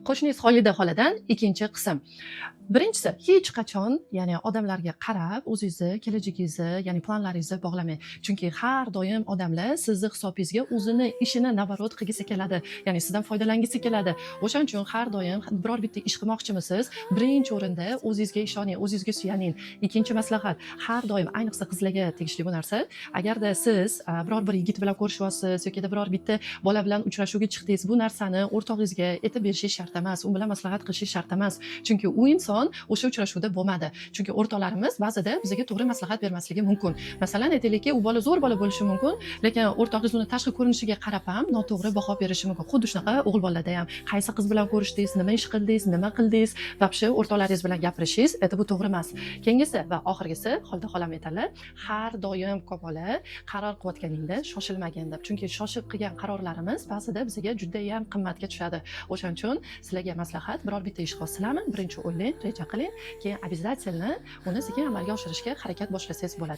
Qo'shningiz Xolida xoladan ikkinchi qism. Birinchisi, hech qachon, ya'ni odamlarga qarab o'zingizni kelajagingizni, ya'ni planlaringizni bog'lamang. Chunki har doim odamlar sizni hisobingizga o'zini ishini, наоборот, qilgisi keladi, ya'ni sizdan foydalangisi keladi. O'shaning uchun har doim biror bitta ish qilmoqchimisiz, birinchi o'rinda o'zingizga ishoning, o'zingizga suyaning. Ikkinchi maslahat: har doim, ayniqsa qizlarga tegishli bu narsa, agarda siz biror bir yigit bilan ko'rishyapsiz yoki biror bitta bola bilan uchrashuvga chiqdingiz, bu narsani o'rtog'ingizga aytib berishingiz shart emas, u bilan maslahat qilishingiz shart emas, chunki u inson o'sha uchrashuvda bo'lmadi. Chunki o'rtoqlarimiz ba'zida bizga to'g'ri maslahat bermasligi mumkin. Masalan, aytaylikki, u bola zo'r bola bo'lishi mumkin, lekin o'rtog'ingiz uni tashqi ko'rinishiga qarab ham noto'g'ri baho berishi mumkin. Xuddi shunaqa o'g'il bolalarda ham: qaysi qiz bilan ko'rishdingiz, nima ish qildingiz, nima qildingiz, вообще o'rtoqlaringiz bilan gapirishingiz, это bu to'g'ri emas. Keyingisi va oxirgisi, Xolida xolam aytadilar, har doim, bola, qaror qilayotganingda shoshilmagin deb, chunki shoshib qilgan qarorlarimiz ba'zida bizga judayam qimmatga tushadi. O'shaning uchun sizlarga maslahat: biror bitta ish qilyapsizlarmi, birinchi o'ylang, reja qiling, keyin обязательно uni sekin amalga oshirishga harakat boshlasangiz bo'ladi.